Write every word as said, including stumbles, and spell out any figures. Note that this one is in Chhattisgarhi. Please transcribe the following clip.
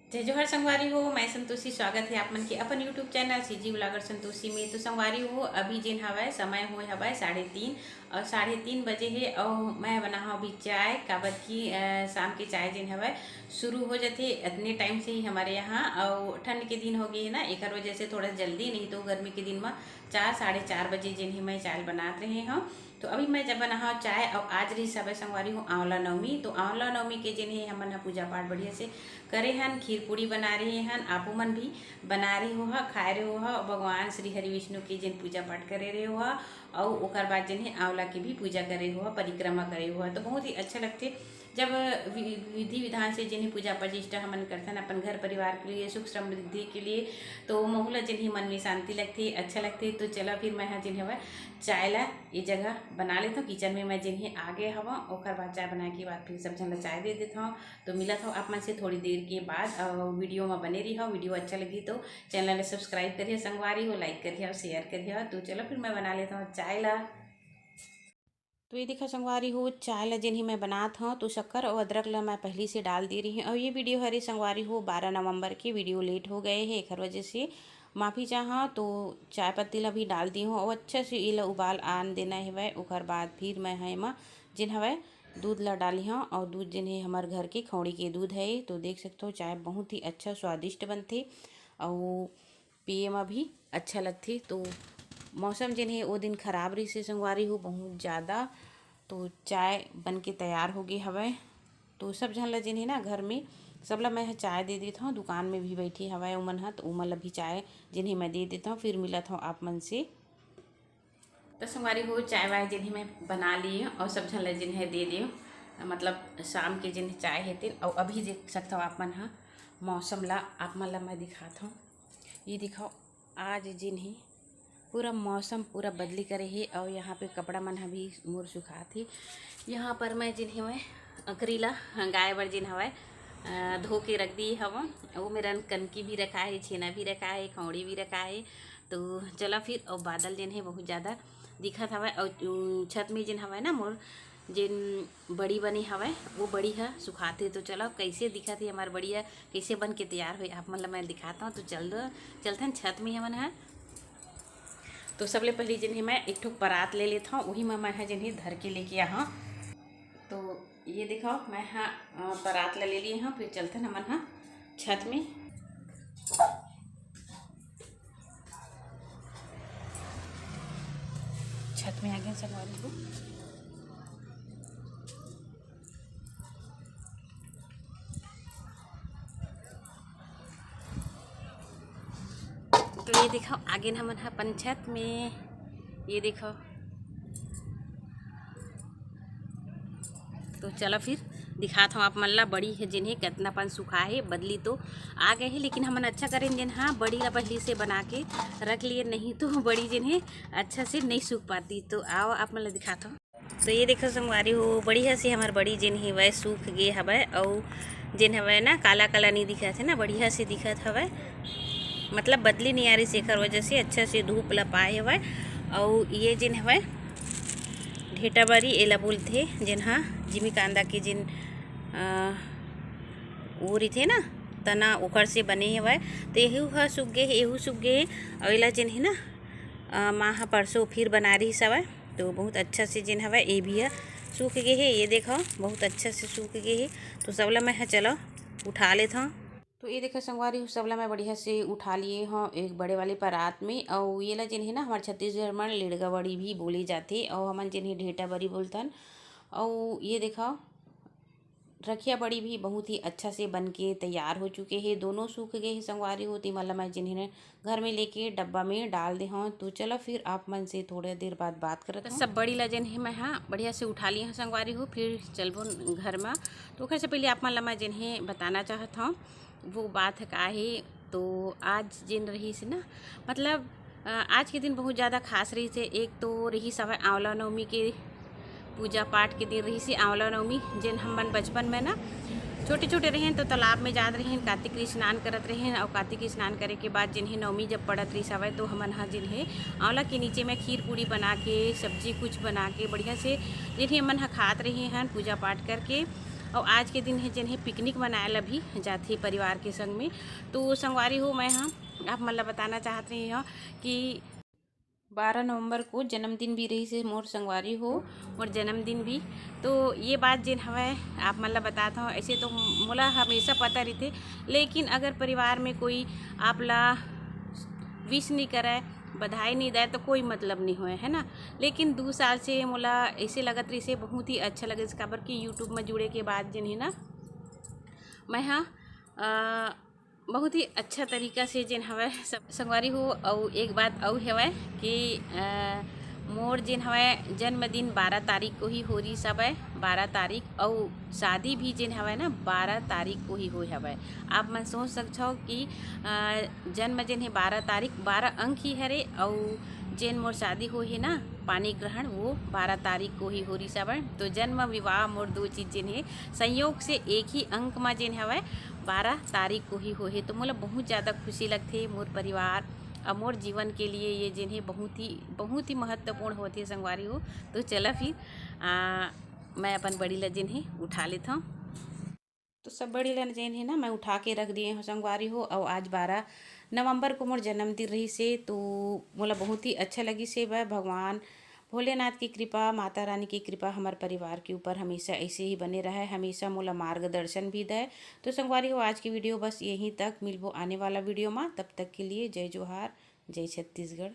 जय जोहार संगवारी हो, मैं संतोषी। स्वागत है आप मन के अपन YouTube channel CG blogger Santoshi में। तो संगवारी हो, अभी जेन हवय, समय होए हवय साढ़े तीन, और साढ़े तीन बजे हे, और मैं बनाहूँ अभी चाय, काबर कि, अ, शाम के चाय जेन हवय शुरू हो जाथे अतने टाइम से ही हमारे यहाँ। और ठंड के दिन हो गए है ना, एकर वजह से थोड़ा जल्दी, नहीं तो गर्मी के दिन में चार, साढ़े चार बजे जेन ही मैं चाय बनात रहे हूँ। तो अभी मैं जब बनाहूँ चाय, और आज रही सबे संगवारी हो आंवला नवमी। तो आंवला नवमी के जेन हे हमन ह पूजा पाठ बढ़िया से करे हन, खीर पूड़ी बना रहे हन, आपो मन भी बना रहे हो ह, खाए रहे हो ह, भगवान श्री हरि विष्णु के जेन पूजा पाठ करे रहे हो ह, और ओकर बाद जेन हे आंवला के भी पूजा करे हो ह, परिक्रमा करे हो ह। तो बहुत ही अच्छा लगथे जब वि-, विधि विधान से जेन हे पूजा प्रतिष्ठा हमन करथन अपन घर परिवार के लिए, सुख समृद्धि के लिए, तो महू ल जेन हे मन में शांति लगथे, अच्छा लगथे। तो चला फिर मैं ह जेन हवय चाय ला ये जगह बना लेथव। किचन में मैं जेन हे आगे हवं, ओकर बाद चाय बनाए के बाद फिर सब झन ला चाय दे देथव। तो मिलत हव आप मन से थोड़ी देर के बाद, और वीडियो में बने रही हो। वीडियो अच्छा लगी तो चैनल ला सब्सक्राइब करिए संगवारी हो, लाइक करिए और शेयर करिए। तो चलो फिर मैं बना लेता हूँ चाय ला। तो ये देखा संगवारी हो, चाय ला जेन ही मैं बनात हूँ तो शक्कर और अदरक ला मैं पहली से डाल दे रही हूँ। और ये वीडियो हरे संगवारी हो, बारह नवंबर की वीडियो लेट हो गए है, एकर वजह से माफ़ी चाहा। तो चाय पत्ती ला भी डाल दी हूँ और अच्छा से ये ला उबाल आन देना हवय। ओकर बाद फिर मैं ह एमा जेन हवय दूध ला डाली हूँ, और दूध जेन हे हमर घर के खौड़ी के दूध है। तो देख सकते हो चाय बहुत ही अच्छा स्वादिष्ट बनथे और पिए में भी अच्छा लगथे। तो मौसम जेन हे ओ दिन खराब रहिस हे संगवारी हो, बहुत ज़्यादा। तो चाय बन के तैयार हो गए हवय। तो सब झन ला जेन हे ना घर में, सबला मैं ह चाय दे देत हूँ। दुकान में भी बैठी हवय ओमन ह, तो ओमन ला भी चाय जेन हे मैं दे देत हूँ। फिर मिलत हूँ आप मन से। तो संगवारी हो, चाय वाय जेन हे मैं बना लिए और सब झन ला जेन हे दे दियो, मतलब शाम के जेन चाय हे तेन। और अभी देख सकत हो आप मन ह मौसम ला, आप मन ला मैं दिखात हूँ। ये दिखाओ, आज जेन हे पूरा मौसम पूरा बदली करे हे और यहाँ पे कपड़ा मन ह भी मोर सुखात हे। यहाँ पर मैं जेन हे मैं अकरी ला गाय बर जेन हवय, अ, धो के रख दिए हवं। वो मेरन कनकी भी रखा है, छेना भी रखा है, खौड़ी भी रखा है। तो चला फिर, और बादल जेन हे बहुत ज़्यादा दिखत हवय और, उम, छत में जेन हवय ना मोर जेन बड़ी बने हवय, वो बड़ी ह सुखात हे। तो चलो कैसे दिखत हे हमार बड़ी ह, कैसे बन के तैयार होए, आप मन ला मैं दिखाता हूँ। तो चल दो, चलथन छत में हमन ह। तो सबले पहली जेन हे मैं एक ठो परात ले लेत हूँ, वही में मैं ह जेन हे धर के लेके आहूँ। तो ये देखो मैं ह, अ, परात ला ले लिए हूँ, फिर चलथन हमन ह छत में। छत में आ गए संगवारी हो। तो ये देखो, आगे न हमन ह अपन छत में, ये देखो। तो चलो फिर दिखात हूँ आप मन ला, बड़ी ह जेन हे कतना पन सुखा हे। बदली तो आ गए हे, लेकिन हमन अच्छा करेन जेन ह बड़ी ला पहली से बना के रख लिए, नहीं तो बड़ी जेन हे अच्छा से नहीं सूख पाती। तो आओ आप मन ला दिखात हूँ। तो ये देखो संगवारी हो, बढ़िया से हमर बड़ी जेन हवय सूख गे हवय, अउ जेन हवय ना काला काला नहीं दिखत हे ना, बढ़िया से दिखत हवय, मतलब बदली नहीं आ रही, एकर वजह से अच्छा से धूप ला पाए हवय। अउ ये जेन हवय ढेटा बरी एला बोलथे, जेन हा जिमी कांदा के जेन, अ, वो रहिथे ना तना, ओकर से बने हवय। तो एहू ह सूख गे हे, एहू सूख गे हे, अउ एला जेन हे ना, अ, माँ ह परसों फिर बना रहिस हवय। तो बहुत अच्छा से जेन हवय, ये भी ह सूख गे हे। ये देखो, बहुत अच्छा से सूख गे हे। तो सबला मैं ह चलो उठा लेत हूँ। तो ये देखो संगवारी हो, सबला मैं बढ़िया से उठा लिए हूँ एक बड़े वाले परात में। अउ ये ला जेन हे ना, हमारे छत्तीसगढ़ में लेड़गा बड़ी भी बोली जाथे, अउ हमन जेन हे ढेटा बड़ी बोलथन। अउ ये देखो, रखिया बड़ी भी बहुत ही अच्छा से बन के तैयार हो चुके हे। दोनों सूख गए हे संगवारी हो, तेमन ला मैं जेन हे घर में लेके डब्बा में डाल दे हूँ। तो चलो फिर आप मन से थोड़े देर बाद बात करत तो हूँ। सब बड़ी ला जेन हे मैं हा बढ़िया से उठा लिए हूँ संगवारी हो, फिर चलबो घर में। तो ओकर से पहले आप मन ला मैं जेन हे बताना चाहत हूँ, वो बात ह का हे। तो आज जेन रहिस ना, मतलब, अ, आज के दिन बहुत ज़्यादा खास रहिस हे। एक तो रहिस हवय आंवला नवमी के पूजा पाठ के दिन रहिस हे आंवला नवमी, जेन हमन बचपन में ना छोटे छोटे रहेन तो तालाब में जात रहेन, कार्तिक के स्नान करत रहेन, और कार्तिक के स्नान करे के बाद जेन हे नवमी जब पड़त रहिस हवय तो हमन ह जेन हे आंवला के नीचे में खीर पूड़ी बना के, सब्जी कुछ बना के बढ़िया से जेन हे हमन ह खात रहे हन पूजा पाठ करके। अउ आज के दिन हे जेन हे पिकनिक मनाए ला भी जाथे परिवार के संग में। तो संगवारी हो, मैं ह आप मन ला बताना चाहत रही हूँ कि बारह नवंबर को जन्मदिन भी रहिस हे मोर संगवारी हो, मोर जन्मदिन भी। तो ये बात जेन हवय आप मन ला बतात हव, ऐसे तो मोला हमेशा पता रहिथे, लेकिन अगर परिवार में कोई आप ला विश नहीं करे, बधाई नहीं दे तो कोई मतलब नहीं होय, है ना। लेकिन दू साल से मोला ऐसे लगत रहिस हे, बहुत ही अच्छा लगे, काबर कि YouTube में जुड़े के बाद जेन हे ना, मैं ह अ, बहुत ही अच्छा तरीका से जेन हवय सब संगवारी हो। अउ एक बात अउ हवय कि अ, मोर जेन हवय जन्मदिन बारह तारीख को ही हो रहिस हवय, बारह तारीख, अउ शादी भी जेन हवय ना बारह तारीख को ही होय हवय। आप मन सोच सकथव कि अ, जन्म जेन हे बारह तारीख, बारह अंक ही हरे, अउ जेन मोर शादी हो हे ना पानी ग्रहण, वो बारह तारीख को ही हो रहिस हवय। तो जन्म विवाह मोर दो चीज जेन हे संयोग से एक ही अंक म जेन हवय बारह तारीख को ही होहे, तो मोला बहुत ज़्यादा खुशी लगथे। मोर परिवार और मोर जीवन के लिए ये जेन हे बहुत ही, बहुत ही महत्वपूर्ण होथे संगवारी हो। तो चला फिर आ, मैं अपन बड़ी ला जेन हे उठा लेथव। तो सब बड़ी ला जेन हे ना मैं उठा के रख दिए हव संगवारी हो। और आज बारह नवंबर को मोर जन्मदिन रहिस हे, तो मोला बहुत ही अच्छा लगिस हे। वह भगवान भोलेनाथ की कृपा, माता रानी की कृपा हमारे परिवार के ऊपर हमेशा ऐसे ही बने रहे, हमेशा मोला मार्गदर्शन भी दे। तो संगवारी हो, आज की वीडियो बस यहीं तक, मिलबो आने वाला वीडियो में। तब तक के लिए जय जोहार, जय छत्तीसगढ़।